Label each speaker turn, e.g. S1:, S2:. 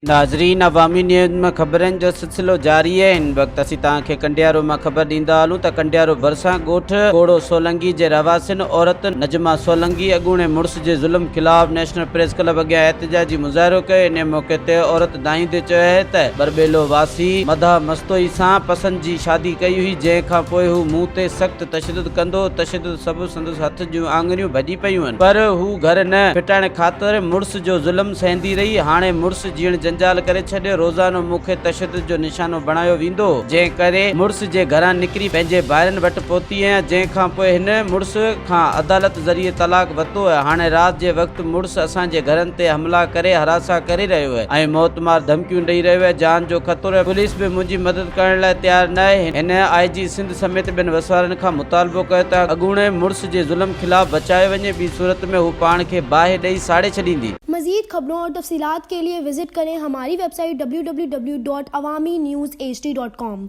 S1: ناظرين عوامي نيوز ۾ خبرن جو سلسلو جاري آهي هن وقت اسين توهان کي ڪنڊيارو مان خبر ڏيندا هلون ته ڪنڊيارو ڀرسان ڳوٺ ڪوڙو سولنگي جي رهواسين عورت نجما سولنگي اڳوڻي مڙس جي ظلم خلاف نيشنل پريس ڪلب اڳيان احتجاجي مظاهرو ڪيو انهي موقعي تي عورت دانهيندي چيو آهي ته ٻرٻيلو واسي مداح مستوئي سان پسند جي شادي ڪئي هئي جنهن کان پوء هو مون تي سخت تشدد ڪندو هو تشدد سبب سندس هٿ جون آڱريون ڀڄي پيون آهن پر هو گهر نه ڦٽائڻ خاطر مڙس جو ظلم سهندي رهي، هاڻي مڙس جيئڻ جنجال ڪري ڇڏيو، روزانو مون کي تشدد جو نشانو بڻايو ويندو هو، جنهن ڪري مڙس جي گهران نڪري پنهنجي ڀائرن وٽ پهتي آهيان، جنهن کان پوء هن مڙس کان عدالت ذريعي طلاق ورتو آهي، هاڻي رات جي وقت مڙس اسان جي گهرن تي حملا ڪري هراسان ڪري رهيو آهي ۽ موتمار ڌمڪيون ڏئي رهيو آهي، جان جو خطرو آهي، پوليس به منهنجي مدد ڪرڻ لاء تيار ناهي، هن آء جي سنڌ سميت ٻين وسوارن کان مطالبو ڪيو ته اڳوڻي مڙس جي ظلم خلاف بچايو وڃي، ٻي صورت ۾ هو پاڻ کي باهه ڏئي ساڙي ڇڏيندي.
S2: مزيد خبرون اور تفصيلات کے لئے وزٽ ڪرين ھماري web site www.awamiNewsHD.com.